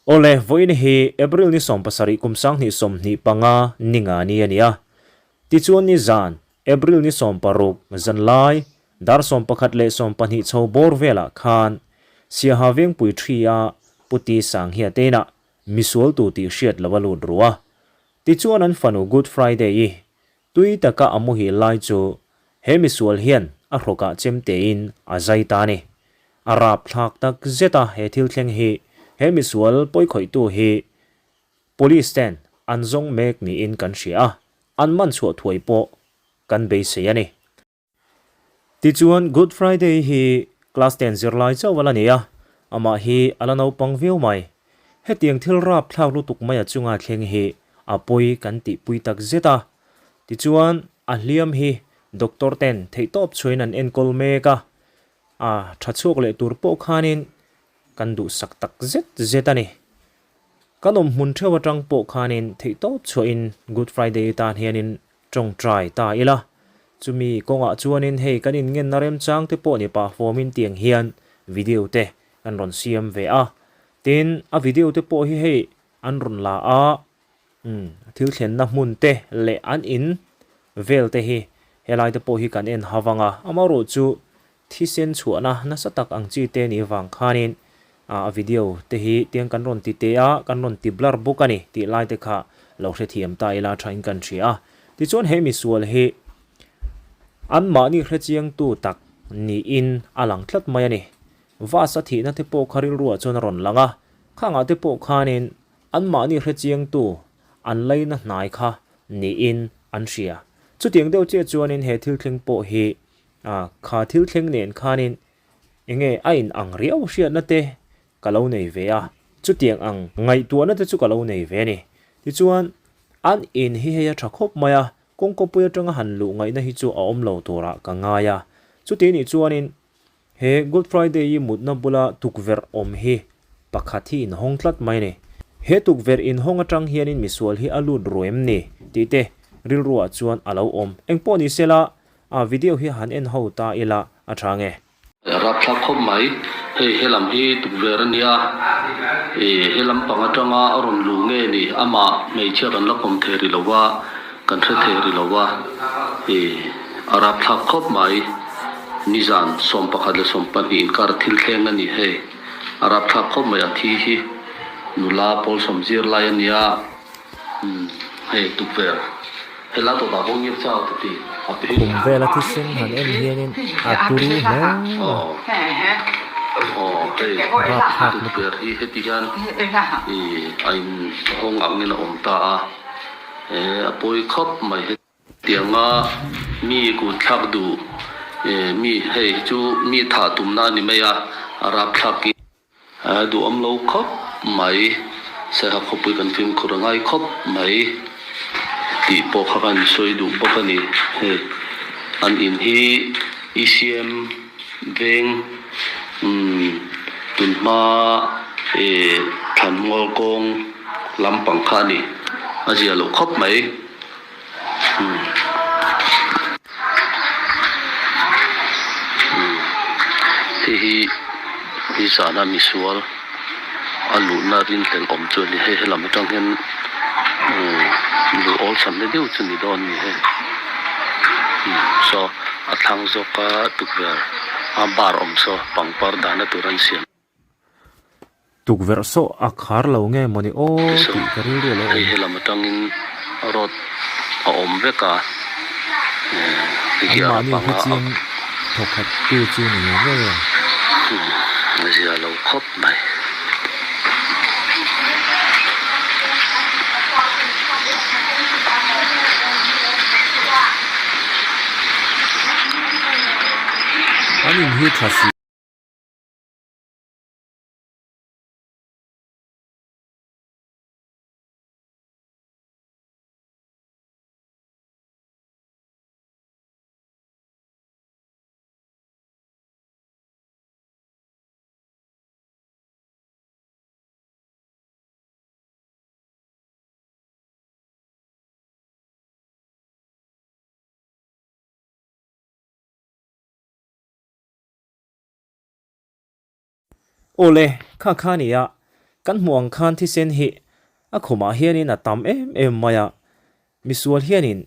Awle, vawiin hi April ni 17 kum 2025 ninga ni a ni a. Tichuan ni zan, April ni 16 zanlai, dar 11:20 chho bawr velah khan Siaha Vengpui Ṭhi a Puti Sanghia teinah misualtu tih hriat lo a lut ru a. Tichuan an fanu Good Friday-i Tui taka a muhil lai chu he misual hian a hrawkah chem tein a zai ta a ni. A rapthlak tak zet a he thil thleng hi he misual pawikhawihtu hi Police ten an zawng mek niin kan hria a, an man chhuah thuai pawh kan beisei a ni. Tichuan Good Friday hi class ten zirlai chauh a la ni a, amah hi a la naupang viau mai. Hetiang thil rapthlak lutuk mai a chunga thleng hi a pawi kan tihpui tak zet a. Tichuan a hliam hi doctor ten theihtawp chhuain an enkawl mek a, a tha chhuak leh tur pawh khanin kan duhsak tak zet zet a ni. Kan awm hmun theuh atang pawh khanin theihtawp chhuahin Good Friday tan hianin Tawngtai ta ila, chumi kawngah chuanin hei kan inngenna remchang te pawh ni pah fawmin tiang hian video te kan rawn siam ve a. Tin, a video te pawh hi hei an rawn la a, umm thil thlenna hmun te leh an in vel te hi helai te pawh hi kan en ha vang a, amaherawh chu Thisen chhuahna nasa tak ang chi te nih vang khanin a video te hi tiang kan rawn ti te a, kan rawn ti blur bawk a ni tih lai te kha lo hrethiam ta ila thain kan hria a. Tichuan he misual hi anmahni hrechiangtu tak niin a lang tlat mai a ni. Vas a thihna te pawh kha rilruah chuan a rawn lang a, khangah te pawh khanin anmahni hrechiangtu an laina hnai kha niin an hria. Chutiang deuh chiah chuanin he thil thleng pawh hi A, kha thil thleng nen khanin enge a in ang riau hriatna te ka lo nei ve a, chutiang ang ngaihtuahna te chu ka lo nei ve a ni. Tichuan, an in hi hei a tha khawp mai a, kawngkawpui atanga han luh ngaihna hi chu a awm lo turah ka ngai a. Chuti nih chuanin he Good Friday-i mutna bula tukverh awm hi pakhat hi inhawng tlat mai a ni. He tukverh inhawng atang hianin misual hi a lut ru em ni tih te rilruah chuan a lo awm. Engpawh ni sela, A video hi han en ho ta ila a tha nge. A rapthlak khawp mai, hei helam hi tukverh a nia, ih helam pang atanga a rawn luh nge ni, amah hmeichhia kan la kawm thei rih lo va, kan hre thei rih lo va, ih a rapthlak khawp mai, nizan 11:20 inkar thil thleng a ni hei, a rapthlak khawp mai a thi hi nula pawl sawm zir lai a nia. Umm hei tukverh helai tawtah pawh ngir chau ta ti a pe Khum vela thisen han en hianin a turu hle a. Aw aw hei Rapthlak lutuk. tukverh hi heti hian i a in hawng angin a awm ta a, e a pawi khawp mai he. Tianga mi kut thlak duh e mi hei hi chu mi thah tumna a ni mai a, a rapthlak in. A duhawm lo khawp mai, Saiha khawpui kan fimkhur a ngai khawp mai tih pawh kha kan sawi duh bawk a ni. Hei an in hi ECM veng umm tunhma eh Thlanmual kawng lampang kha a ni, a zia loh khawp mai. Umm hei hi hi zana misual a luhna rinhlelh awm chu a ni hei helam atang hian umm luh awlsam na deuh chu ni dawn a ni hei umm saw a thlang zawka tukverh a bar awm saw pangpar dahna tur an siam. Tukverh saw a khar lo nge mawni aw tih ka rilru a lo awm. Hei helam atangin road a awm vek a, hei hi a Anmahni panga a. hrechiang thawkhat tu chu ni ngei ngei ang. A zia lo khawp mai. An in hi tha si. Awle, kha kha nia. Kan hmuh ang khan thisen hi a khumah hianin a tam em em mai a, misual hianin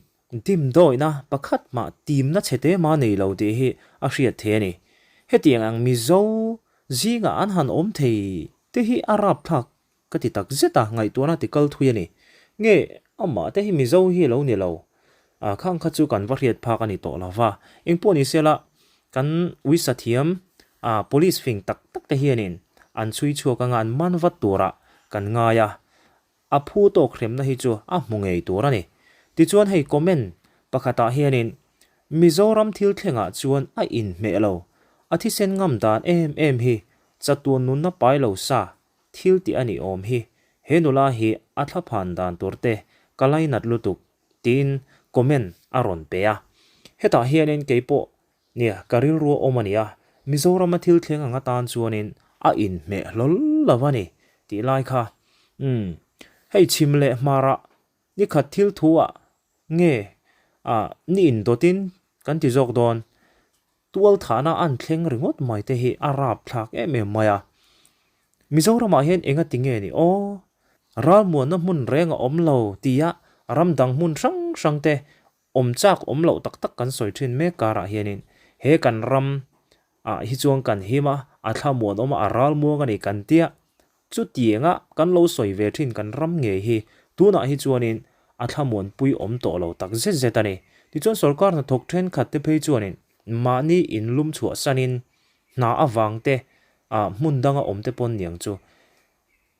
dimdawihna pakhat mah timna chhe te mah nei lo tih hi a hriat thei a ni. Hetiang ang Mizo zingah an han awm thei te hi a rapthlak ka ti tak zet a, ngaihtuahna ti kal thui a ni. Nge amah te hi Mizo hi a lo ni lo, khang kha chu kan va hriat phak a ni tawh lo va, engpawh ni sela kan uisa thiam police fing tak tak te hianin an chhui chhuak anga an man vat turah kan ngai a, a phu tawk hremna hi chu a hmu ngei tur a ni. Tichuan hei comment pakhatah hianin Mizoram thil thlengah chuan a inhmeh lo, a thisen ngam dan em em hi chatuan nunna pai lo sa Thil tih a nih awm hi, he nula hi a thlaphan dan tur te ka lainat lutuk tiin comment a rawn pe a. Hetah hianin kei pawh nia ka rilru a awm a nia, Mizorama thil thleng ang atan chuanin a inhmeh hlawl lo a ni tih lai kha. Umm, hei chhim leh hmarah Nikhat thil thu ah nge ah ni indawtin kan ti zawk dawn. Tual thahna an thleng ringawt mai te hi a rap thlak em em mai a. Mizoramah hian enga ti nge ni aw? Ralmuanna hmun reng a awm lo tia ram dang hmun hrang hrang te awm chak awm loh tak tak kan sawi thin mek karah hianin he kan ram ah hi chuan kan him a, a thlamuan awm a, a ralmuang a ni kan tia. Chutianga kan lo sawi ve thin kan ram ngei hi tunah hi chuanin a thlamuanpui awm tawh lo tak zet zet a ni. Tichuan sorkar hnathawk thenkhat te phei chuanin mahni inlum chhuahsanin hna avang te ah hmun danga awm te pawn niang chu.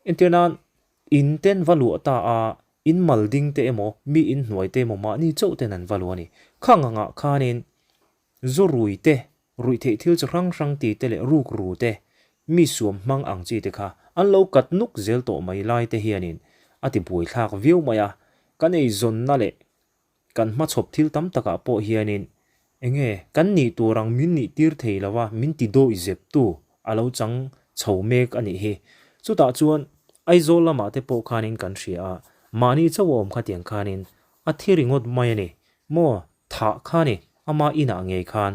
Entir nan in ten va luah ta a, in mal ding te emaw mi in hnuai te emaw mahni chauh ten an va luah a ni. Khang angah khanin Zu rui te, ruih theih thil chi hrang hrang ti te leh ruk ru te, mi suam hmang ang chi te kha an lo kat nuk zel tawh mai lai te hianin a ti buaithlak viau mai a, kan eizawnna leh kan hmachhawp thil tam takah pawh hianin enge kan nih tur ang min nih tir thei lo a, min ti dawih zep tu a lo chang chho mek a nih hi. Chutah chuan Aizawl lamah te pawh khanin kan hria a, mahni chauh a awm khatiang khanin a thi ringawt mai a ni maw? Thah kha ni, ama inah ngei khan.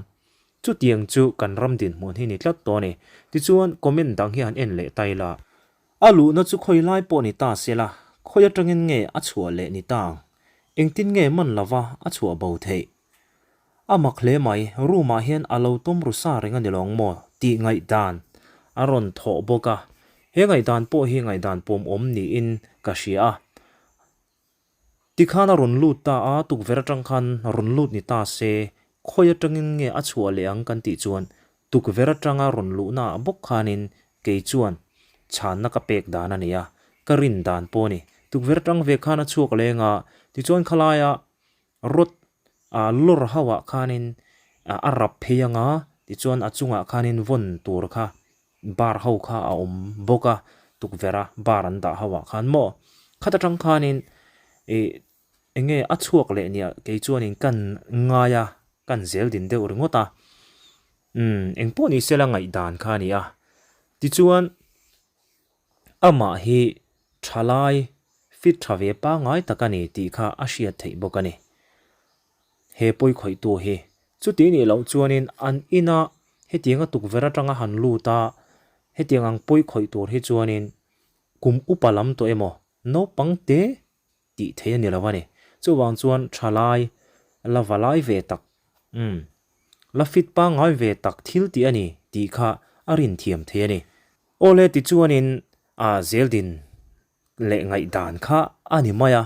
Chutiang chu kan ram dinhmun hi ni tlat tawh a ni. Tichuan, comment dang hi han en leh ta ila. A luhna chu khawi lai pawh ni ta se la, khawi atangin nge a chhuah leh ni ta ang? Engtin nge man lova a chhuah bo theih? A mak hle mai, room ah hian a lo tawm ru sa reng a ni lawng maw? tih ngaihdan a rawn thawh bawk a. He ngaihdan pawh hi ngaihdan pawmawm niin ka hria a. Tikhan a rawn lut ta a, tukverh atang khan rawn lut ni ta se, khawi atangin nge a chhuah leh ang kan tih chuan tukverh atanga rawn luhna ah bawk khanin kei chuan chhanna ka pek dan a ni a, ka rin dan pawh a ni. Tukverh atang ve khan a chhuak leng a, tichuan khalaia rawt ah lawr ho ah khanin a rap phei ang a, tichuan a chungah khanin vawn tur kha Bar ho kha a awm bawk a, tukverh a bar an dah ho ah khan maw khat atang khanin ih eng nge a chhuak leh nia kei chuanin kan ngai a kan zel din deuh ringawt a umm eng pawh ni sela ngaihdan kha a ni a tichuan amah hi thalai fit tha ve pangngai tak a ni tih kha a hriat theih bawk a ni. He pawi khawihtu hi chuti nih loh chuanin an ina hetianga tukverh atanga han lut a, hetiang ang pawi khawih tur hi chuanin kum upa lam tawh emaw naupang te tih theih a ni lo a ni. Chuvang chuan thalai la va lai ve tak, umm, la fit pangngai ve tak thil tih a ni tih kha a rin thiam thei a ni. Awle tichuanin a zeldin leh ngaihdan kha a ni mai a,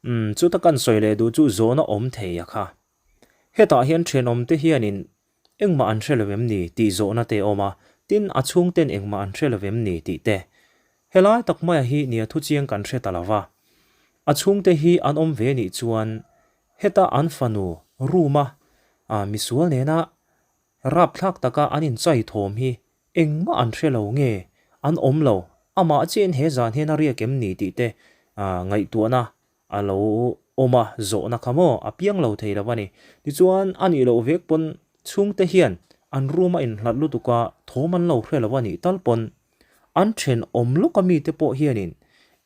umm chuta kan sawi leh duh chu zawhna awm thei a kha. Hetah hian thenawm te hianin engmah an hre lo em ni tih zawhna te a awm a, tin a chhungten engmah an hre lo em ni tih te. Helai tak maia hi nia thuchiang kan hre ta lo va. A chhungte hi an awm ve nih chuan heta an fanu room a misual nena Rapthlak taka an inchai thawm hi engmah an hre lo nge an awm lo, amah chiahin he zan hian a riak em ni tih te ngaihtuahna a lo awm a, zawhna kha maw a piang lo thei lo a ni. Tichuan a nih loh vek pawn chhungte hian an room a inhlat lutuk a, thawm an lo hre lo a nih tal pawn an thenawm lawka mite pawh hianin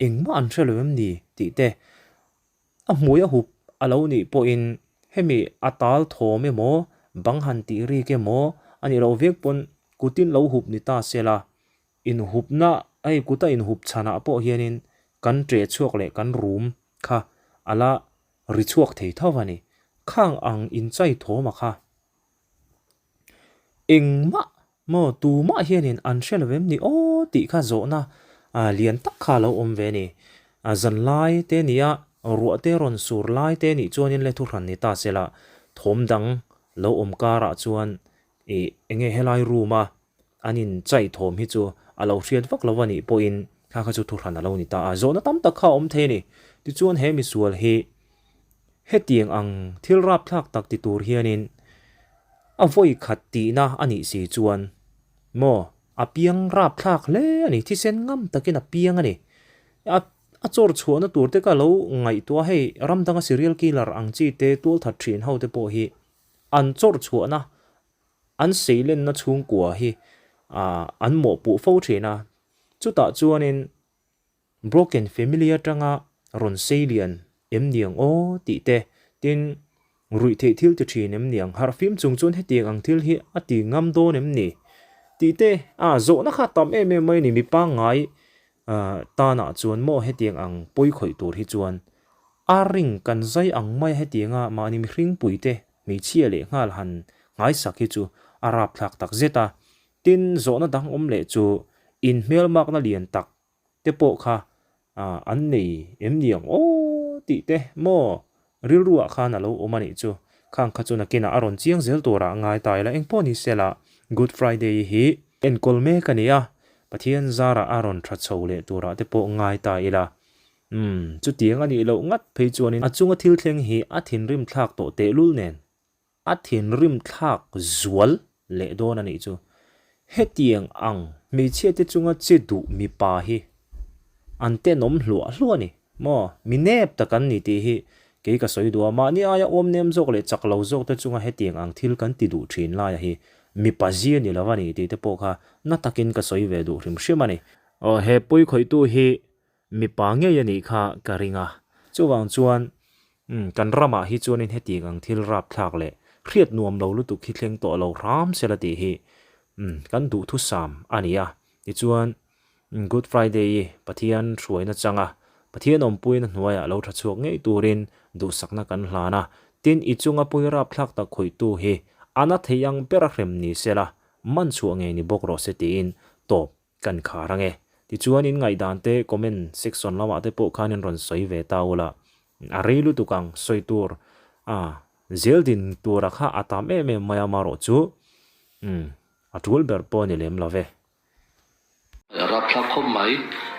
engmah an hre lo em ni tih te A hmui a hup a lo nih pawhin hemi a tal thawm emaw, bang han tih rik emaw a nih loh vek pawn kutin lo hup ni ta se la, inhupna Hei kuta inhup chhanah pawh hianin kan ṭe chhuak leh kan rum kha a la ri chhuak thei tho a ni. Khang ang inchai thawma kha engmah maw tumah hianin an hre lo em ni aw tih kha zawhna lian tak kha a lo awm ve a ni. Zanlai te nia ruah te rawn sur lai te nih chuanin le thuhran ni ta se la thawm dang lo awm karah chuan ih eng nge helai room a an in chai thawm hi chu a lo hriat vak lo a nih pawhin kha kha chu thuhran a lo ni ta a, zawhna tam tak kha a awm thei a ni. Tichuan he misual hi hetiang ang thil rapthlak tak ti tur hianin a vawi khat tihna a nih si chuan maw a piang rapthlak hle a ni, thisen ngam takin a piang a ni. A a chawr chhuahna tur te ka lo ngaihtuah hei ram danga serial killer ang chi te tualthat thin ho te pawh hi an chawr chhuahna An seilenna chhungkua hi an mawhpuh fo thin a, chutah chuanin broken family atanga rawn seilian em niang aw tih te, tin ruih theih thil ti thin em niang, harhfim chung chuan hetiang ang thil hi a ti ngam dawn em ni tih te a zawhna kha tam em em mai a ni, mi pangngai tanah chuan maw hetiang ang pawi khawih tur hi chuan a ring kan zai ang mai a hetianga mahni mihring puite Hmeichhia leh nghal han nghaisak hi chu a rapthlak tak zet a, tin zawhna dang awm leh chu inhmelmakna lian tak te pawh kha an nei em ni ang aw tih te maw rilruah khan a lo awm a nih chu. Khang kha chu nakinah a rawn chiang zel turah a ngai ta ila engpawh ni sela Good Friday hi enkawl mek a ni a, Pathian zarah a rawn tha chho leh turah te pawh ngai ta ila. Umm, chutiang a nih loh ngat phei chuanin a chunga thil thleng hi a thinrim thlak tawh tehlul nen a thinrim thlak zual leh dawn a nih chu. Hetiang ang hmeichhia te chunga che duh mipa hi an tenawm hluah hluah a ni maw? Mi nep tak an ni tih hi kei ka sawi duh a, mahni aia awm nem zawk leh chak lo zawk te chunga hetiang ang thil kan ti duh thin laia hi mipa zia ni lo a ni tih te pawh kha na takin ka sawi ve duh hrim hrim a ni. Aw he pawi khawihtu hi Mipa ngei a nih kha ka ring a. Chuvang chuan kan ramah hi chuanin hetiang ang thil rapthlak leh hriat nuam lo lutuk hi thleng tawh lo hram sela tih hi kan duhthusam a ni a. Tichuan Good Friday i Pathian hruaina changa Pathian awmpuina hnuaiah lo tha chhuak ngei turin duhsakna kan hlan a. Tin, i chunga pui rapthlak tak khawihtu hi a na thei ang bera hrem ni sela man chhuah ngei ni bawk rawh se tiin tawp Kan khar ange. Tichuan in ngaihdan te comment section lamah te pawh khan in rawn sawi ve ta ula. A rei lutuk ang sawi tur a zel din tura kha a tam em em mai a marawh chu umm a tul ber pawh a ni lem lo ve. A rapthlak khawp mai.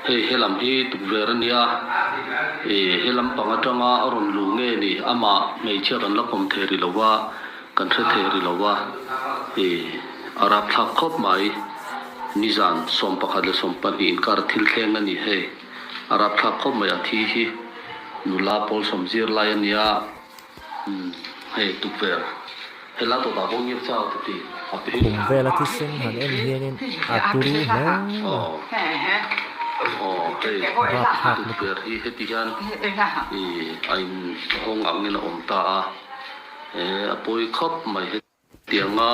Hei helam hi tukver a nia. E helam pang atanga a rawn luh nge ni amah hmeichhia kan la kawm thei rih lo va kan hre thei rih lo va e a rapthlak khawp mai. Nizan 11 leh 12 inkar thil thleng a ni hei. A rapthlak khawp mai a thi hi nula pawl sawm zir lai a nia umm hei tukverh hela tawtah pawh ngiak chau ta ti a pe Khum vela thisen han en hianin a turu hle a. Aw aw hei Rapthlak lutuk. tukverh hi heti hian ih a in hawng angin a awm ta a e a pawi khawp mai heti. Tianga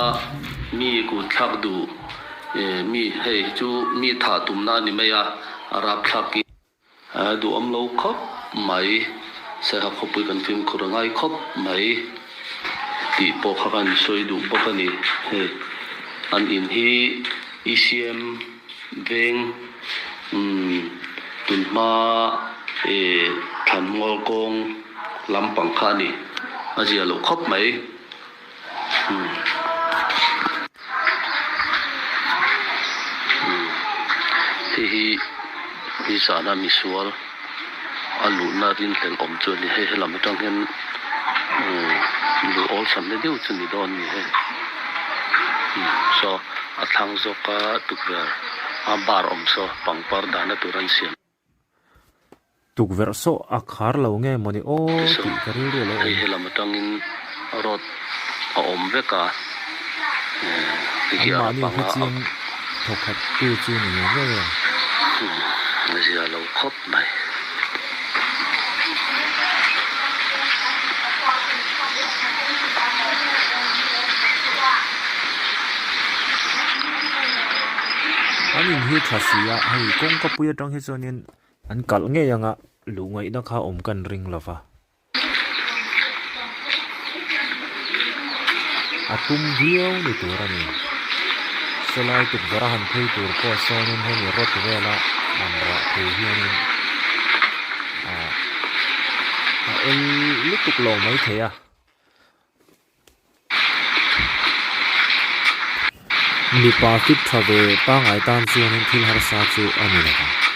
mi kut thlak duh mi hei hi chu mi thah tumna a ni mai a, a rapthlak in duhawm lo khawp mai, Saiha khawpui kan fimkhur a ngai khawp mai tih pawh kha kan sawi duh bawk a ni. Hei an in hi ECM veng tunhma Thlanmual kawng lampang kha a ni, a zia loh khawp mai. Hei hi nizana misual a luhna rinhlelh awm chu a ni hei helam atang hian luh awlsam na deuh chu ni dawn a ni hei saw a thlang zawka tukverh a bar awm saw pangpar dahna tur an siam. Tukverh sawh a khar lo nge mawni aw tih ka rilru a lo awm. Hei helam atangin road a awm vek a, hei Anmahni hi chiang thawkhat tu chu ni ngei ngei em? A zia lo khawp mai. An in hi. hi tha si a, hei kawngka pui atang hi chuanin an kalh ngei anga luh ngaihna kha awm kan ring lo va. A tum viau ni tur a ni. Sawlai tukverh a han phei tur pawh sawnin hemi rod vela han rah thei hianin ah a el lutuk lo maithei a. Mipa fit tha ve pangngai tan chuanin thil harsa chu a ni lo vang.